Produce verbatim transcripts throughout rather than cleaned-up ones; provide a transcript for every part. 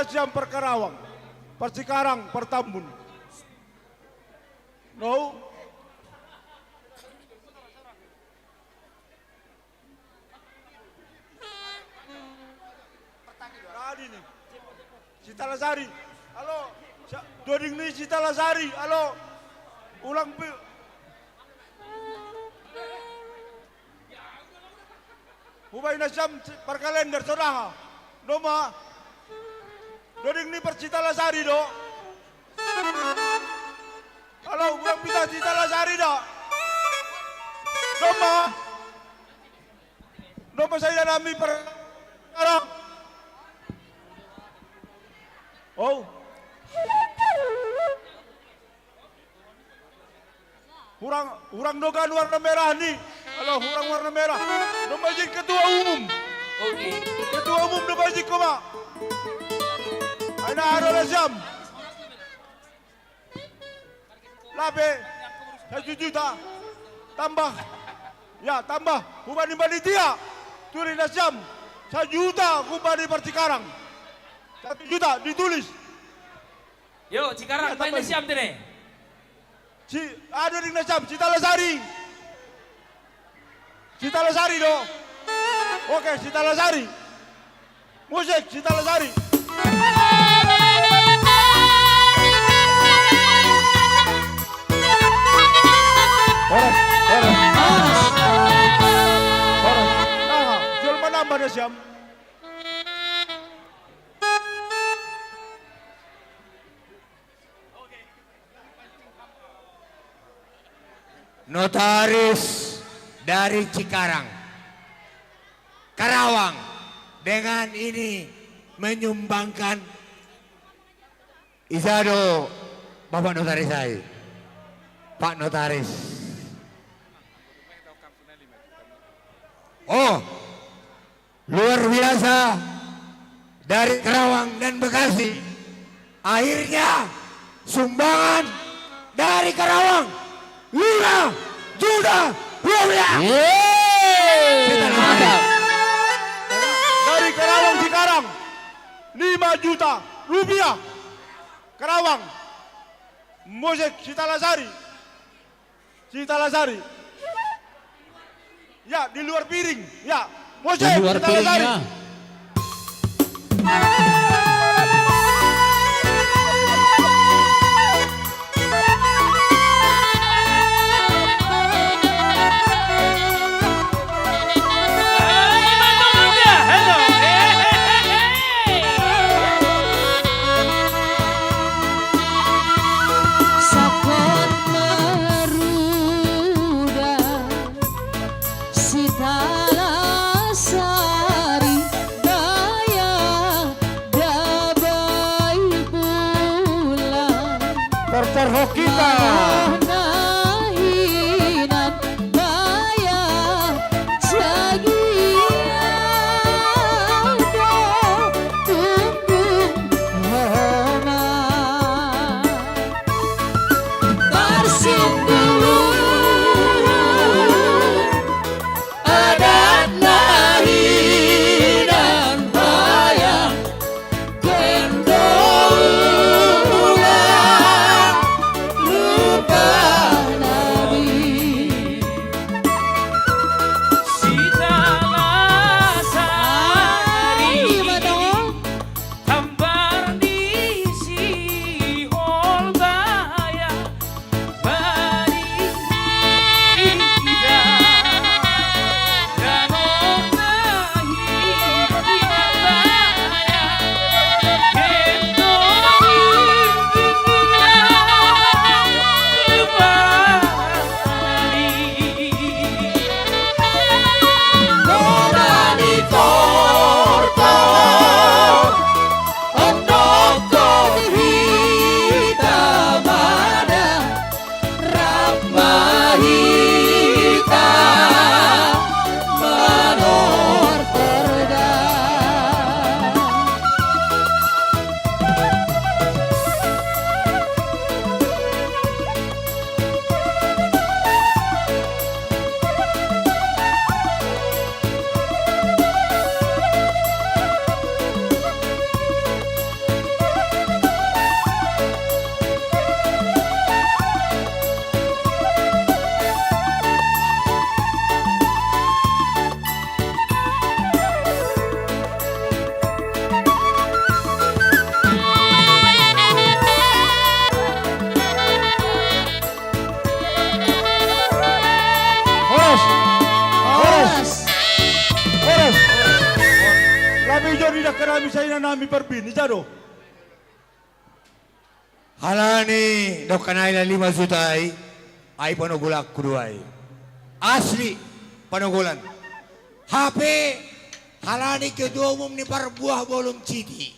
Siam per Karawang, per Cikarang, per Tambun. No? Tadi ni. Sitalasari. Alo. Sa-, doding ni Sitalasari. Alo. Ulang pi. Hubahen na siam per kalender, saudara. Doma. Doding ni per Sitalasari do. Alo, ulang pita Sitalasari do. Doma. Doma saya nami per sekarang. Oh. Hurang, hurang dogan warna merah ni. Alo, hurang warna merah. Doma izin ketua umum. Oke. Ketua umum doma izin koma. Aina aro na siam. Lape. Satu juta. Tambah. Ya, tambah. Hubahen ni panitia. Tulis na siam. Satu juta hubahen ni per Cikarang. Satu juta ditulis. Yo, Cikarang, ya, bahen na siam tene. Si, ado ding na siam, Sitalasari. Sitalasari do. Oke, Sitalasari. Musik, Sitalasari. Horas, horas. Horas. Nah, jual mana mana siam? Notaris dari Cikarang, Karawang, dengan ini menyumbangkan izado Bapak Notaris saya. Pak Notaris. Oh, luar biasa dari Karawang dan Bekasi. Akhirnya sumbangan dari Karawang lima juta rupiah. Yeay. Kita dengar. Mantap. Dari Karawang Cikarang lima juta rupiah. Karawang. Musik Sitalasari. Sitalasari. Ya, di luar piring. Ya, musik Sitalasari. Di luar piringnya. Sakon maruda Sitalasari daya Ijo di dakka nami saina nami parbini jado. Halani dokka nai la lima juta ai, ai panogolanku do ai. Asli panogolan. Hape halani ketua umum ni Parbuah Bolon City.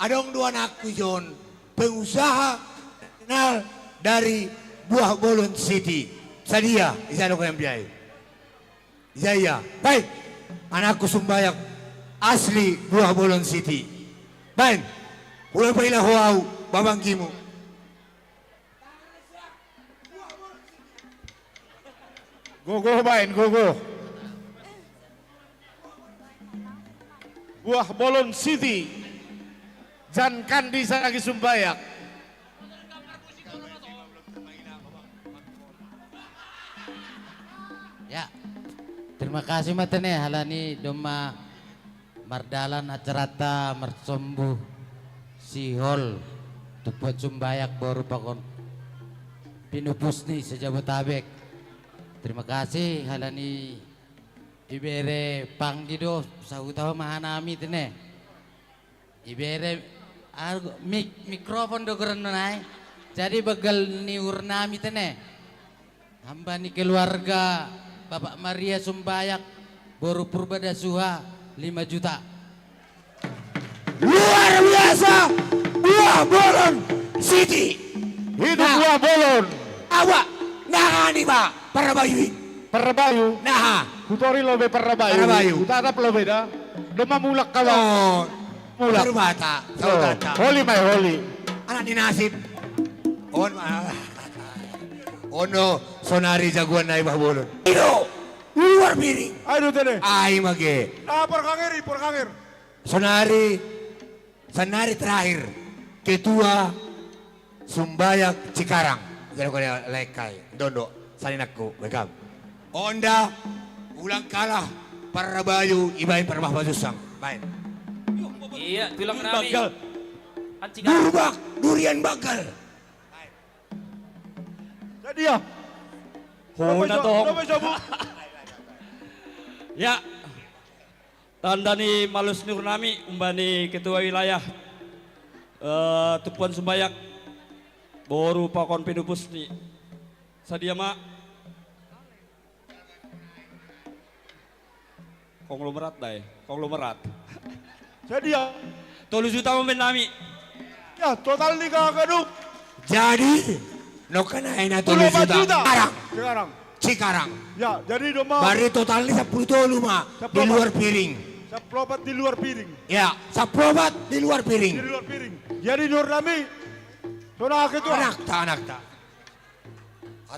Adong do anakku ijon, pengusaha terkenal dari Buah Bolon City. Sadia, ijado kau yang biai. Iya, iya. Baik. Anakku Sumbayak asli Buah Bolon City. Baik. Ulang paila ho au, babanggimu. Gogo baen, gogo. Buah Bolon City. Jan Kandi Saragi Sumbayak. Ya. Terima kasih matene halani domma mardalan acarata marsombu sihol Tumpuan Sumbayak boru pakon pinupusni se-Jabotabek. Terima kasih halani ibere panggi do sahuta ho mahanami tene. Ibere argo mik mikrofon do goran nai. Jadi begal ni urnami tene. Hamba ni keluarga Bapak Maria Sumbayak, boru Purba Dasuha, lima juta. Luar biasa, Buah Bolon City. Hidup Buah Bolon. Awak nangani ba Parrabayu i. Parrabayu. Naha. Kutori lobe Parrabayu. Parrabayu. Kutatap lobe da. Doma mulak kawa. Oh. Mulak. Parubata. Sautata. Holi mai holi. Anak ni nasib. On ma. Ono sonari jagoan nai Buah Bolon. Ido. Luar piring. Ayo tene. Ai mage. Ah, porkangeri, porkanger. Sonari, sonari terakhir ketua Sumbayak Cikarang. Jadi kau lekai dondo saninakku bekam. Onda ulang kalah Parrabayu ibain Parabah Pasusang. Baik. Iya, tulang nami. Baggal. Durbak durian baggal. Jadi ya. Hona tohong. Ya. Tanda ni malus ni urnami umbani ketua wilayah eh, Tumpuan Sumbayak boru pakon pinupusni. Sadia ma. Konglomerat dai, konglomerat. Sadia. Tolu juta ma bennami. Ya, total ni kakak duk. Jadi nokana ena tolu juta. Sekarang. Sekarang. Ya, jadi doma. Bari total ni sepuluh tolu ma di luar piring. Sepuluh opat di luar piring. Ya, sepuluh opat di luar piring. Di luar piring. Jadi nur nami. Sona ketua. Anakta, anakta.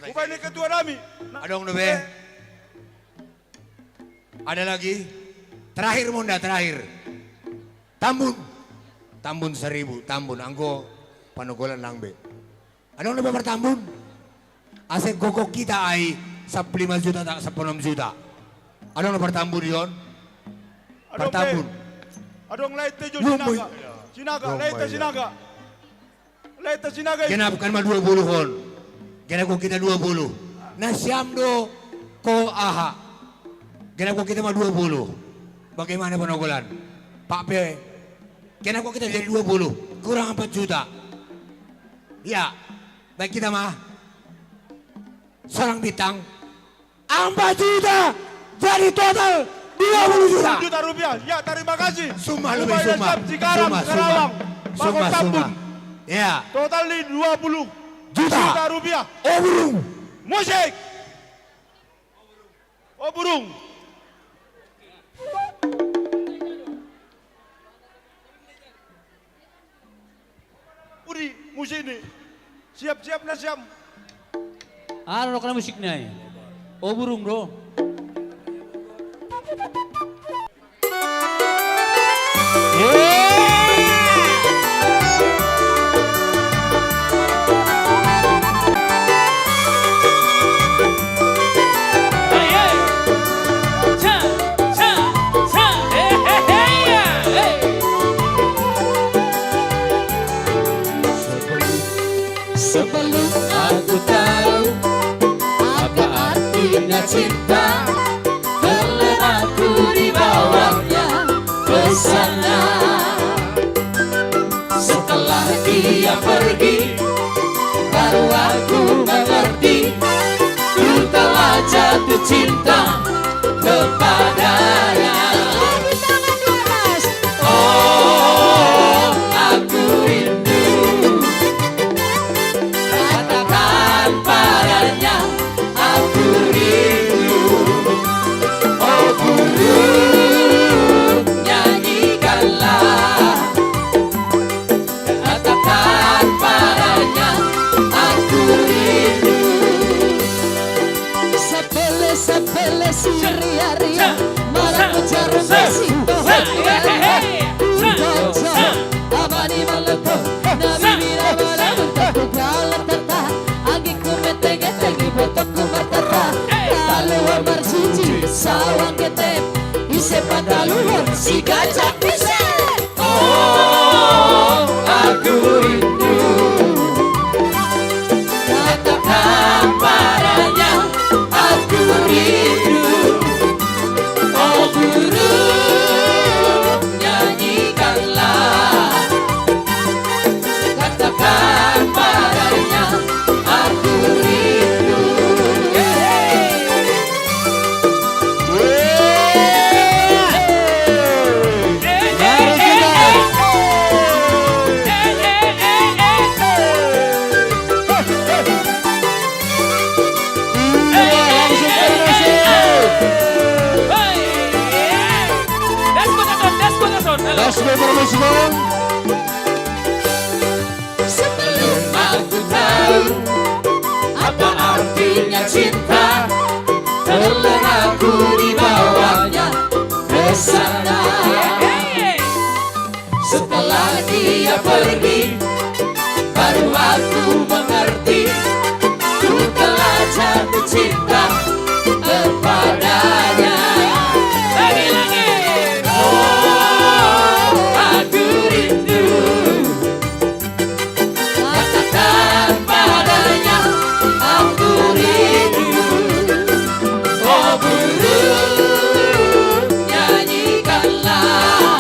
Bukan ni ketua nami. Adong dobe. Ada lagi? Terakhir Munda, terakhir. Tambun. Tambun seribu, Tambun. Anggo panogolan langbe. Adong dobe partambun. Ase gogok kita ai sappulu lima juta tak sappulu enam juta. Adong dobe partambun ion. Partambun. Adong laite jo Sinaga. Sinaga, laite Sinaga. Laita Sinaga. Genap kan ma dua puluh hon. Genap kok kita dua puluh. Nah siam do ko aha. Genap kok kita ma dua puluh. Bagaimana panogolan? Pak P. Genap kok kita jadi dua puluh. Kurang empat juta. Ya. Baik kita mah. Seorang bintang. Empat juta jadi total dua puluh juta. Juta rupiah. Ya, terima kasih. Summa lebih summa. Cikarang, Karawang. Summa, summa. Ya. Total di dua puluh juta rupiah. Oh burung. Musik. Oh burung. Uri, musik ni. Siap-siap na siap. Anu kena musik ni. Oh burung do. Sebelum aku tahu apa artinya cinta, terlena aku di bawahnya, Sana. Setelah dia pergi, baru aku mengerti, ku telah jatuh cinta kepadanya. Lagi tangan di atas. Oh, aku rindu. Katakan padanya, aku rindu. Oh burung, nyanyikanlah. Katakan padanya, aku rindu. Sepele-sepele si ria-ria, marang jarum besi, pohon tua-tua, kudojo, abani meletup, nabi bila-bila bentuk, ku galer tata, anggiku meteng-eteng, botokku mertata, kaluar marjiji, sawang ketem, ise pataluhur, si gajah bisa. Oh, aku rindu. Katakan padanya, aku rindu. Oh burung, nyanyikanlah. Katakan padanya, aku rindu. Sebelum aku tahu apa artinya cinta, telah aku dibawanya ke sana. Setelah dia pergi, baru aku mengerti, ku telah jatuh cinta kepadanya. Lagi, lagi. Oh, aku rindu. Katakan padanya, aku rindu. Oh burung, nyanyikanlah.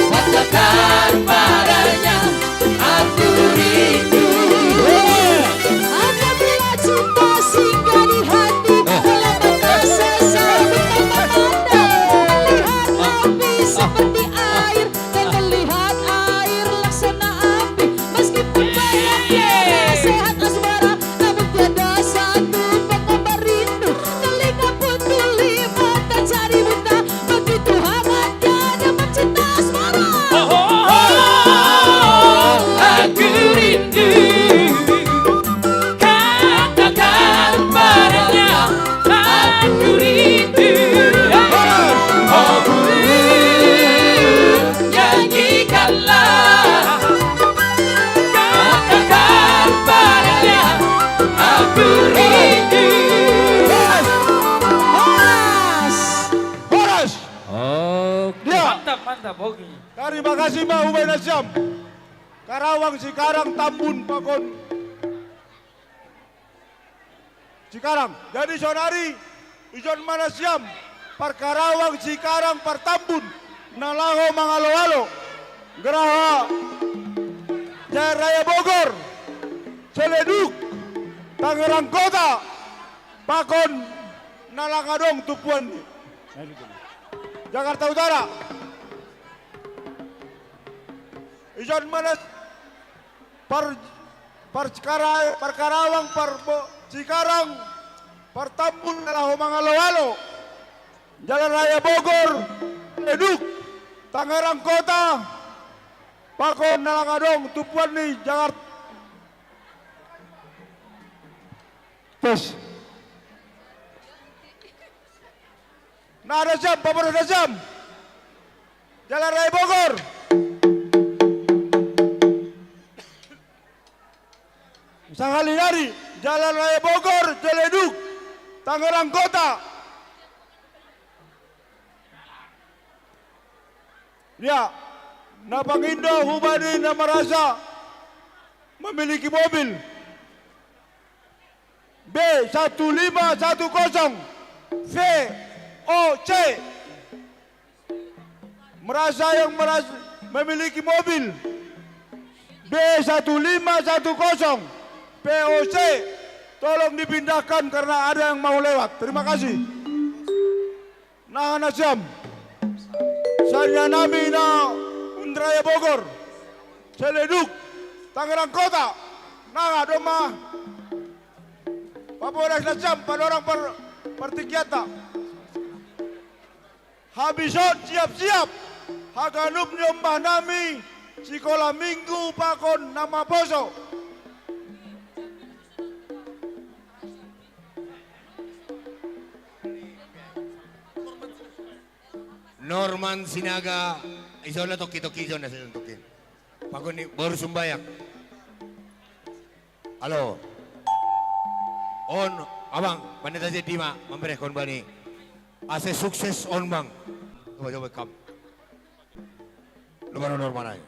Katakan padanya, aku rindu. Apabila cinta singgah di hati, dalam mata sesaat, bukan memandang, melihat api seperti air, dan melihat air laksana api. Meskipun banyak yang sehat asmara, namun tiada satu penggambar rindu. Telinga pun tuli, mata jadi buta, begitu hangatnya dapat cinta asmara. Oh, oh, oh, oh, aku rindu. Katakan padanya, aku rindu. Oh burung, nyanyikanlah. Katakan padanya, aku rindu. Horas. Horas. Oke. Ya. Mantap, mantap. Oke. Terima kasih, Pak Ubaid Asyam. Karawang Cikarang Tambun Pakon Cikarang. Jadi saudari, ijon manasiam, par Karawang Cikarang par Tambun, nalaho mangalo-alo, geraha Jalan Raya Bogor, Ciledug, Tangerang Kota, pakon nalangadong tumpuan ni Jakarta Utara. Ijon manas par, par Cikara-, par Karawang, par Bo-, Cikarang, par Tambun, nalaho mangalo-alo. Jalan Raya Bogor, Ciledug, Tangerang Kota, pakon nalangadong tumpuan ni Jakarta. Tes. Nah, ada jam, Bapak ada jam. Jalan Raya Bogor. Sahali-hari, Jalan Raya Bogor, Ciledug, Tangerang Kota. Ya, na pangindo hubani na marasa memiliki mobil B satu lima satu kosong V O C. Merasa yang merasa memiliki mobil B satu lima satu kosong P O C, tolong dipindahkan karena ada yang mau lewat. Terima kasih. Nah, na siam. Sanya nami na Undraya Bogor, Ciledug, Tangerang Kota. Nah, domma. Papodas na siam, panorang per, pertikiata. Habis on siap-siap. Haganup ni ombah nami, sikola minggu pakon na maposo. Norman Sinaga, isola toki-toki, isola toki. Pakon ni boru sumbayang. Halo. On, abang, pandita jadi ma, memberehkon bani. Ase sukses on, bang. Coba, coba, kam. Lu baru normal aja.